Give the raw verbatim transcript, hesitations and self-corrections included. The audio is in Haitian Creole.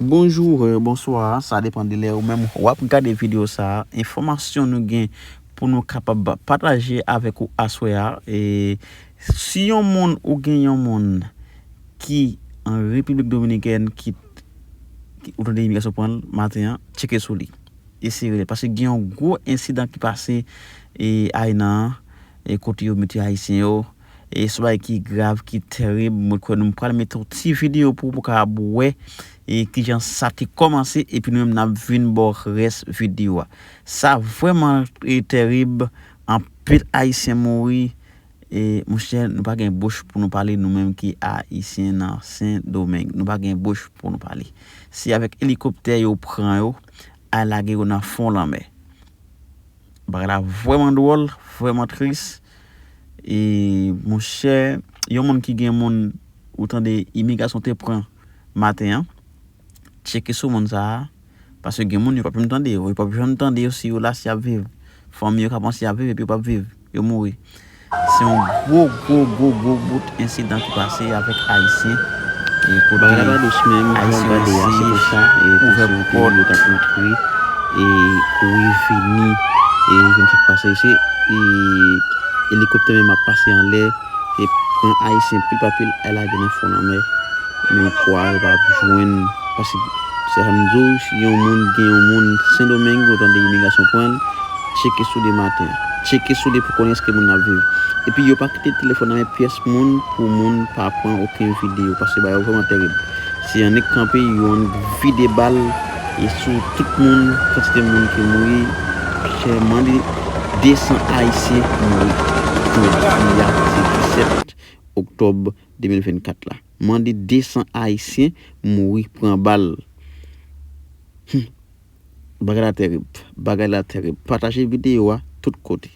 Bonjou, euh, bonswa, sa depann de lè ou menm w ap gade videyo sa a. Enfòmasyon nou gen pou nou kapab pataje avèk ou aswè a. E si yon moun, ou gen yon moun ki an Repiblik Dominikèn ki, ki ou tande imigrasyon pran l maten an, tcheke sou li. Eseye rele l. Paske gen yon gwo ensidan ki pase e Aynan an, e kote yo mete Ayisyen yo. E se yon bagay ki grav, ki terib. Mwen kwè nou pral mete yon ti videyo pou ou, pou w kapab wè e kijan sa te kòmanse, epi nou menm n ap vin ba w rès videyo a. Sa vrèman e terib, anpil Ayisyen mouri. E monchè, nou pa gen bouch pou nou pale, nou menm ki Ayisyen nan Sendomeng, nou pa gen bouch pou nou pale. Se avèk elikoptè yo pran yo, al lage yo nan fon lanmè. Bagay la vrèman dwòl, vrèman tris. E monchè, yon moun ki gen moun ou tande imigrasyon te pran maten an, tcheke sou moun sa a. Paske gen moun yo p ap janm tande yo, yo p ap janm tande yo si yo la, si y ap viv. Fanmi yo ka panse y ap viv epi yo p ap viv, yo mouri. Se yon gwo, gwo, gwo, gwo bout ensidan ki pase avèk Ayisyen. E kote Ayisyen resi ouvè pòt. Yo t ap rantre e kouri vini e vin fèk pase. Se e elikoptè menm ap pase anlè e pran Ayisyen pil pa pil al lage nan fon lanmè. Men kwa yo pa jwenn. Paske se sa m di w, si yon moun gen yon moun Sendomeng, ou tande imigrasyon pran l, tcheke sou li maten. Tcheke sou li pou konnen èske moun nan ap viv. Epi yo pa kite telefòn nan men pyès moun pou moun pa pran okenn videyo, paske bagay yo vrèman terib. Se annik kanpe, yo annik vide bal e sou tout moun, kantite moun ki mouri, chè, mande de san Ayisyen mouri. Jodi a, se disèt oktòb de mil vennkat la. Mande de san Ayisyen mouri pran bal. Hmm. Bagay la terib. Bagay la terib. Pataje videyo a tout kote.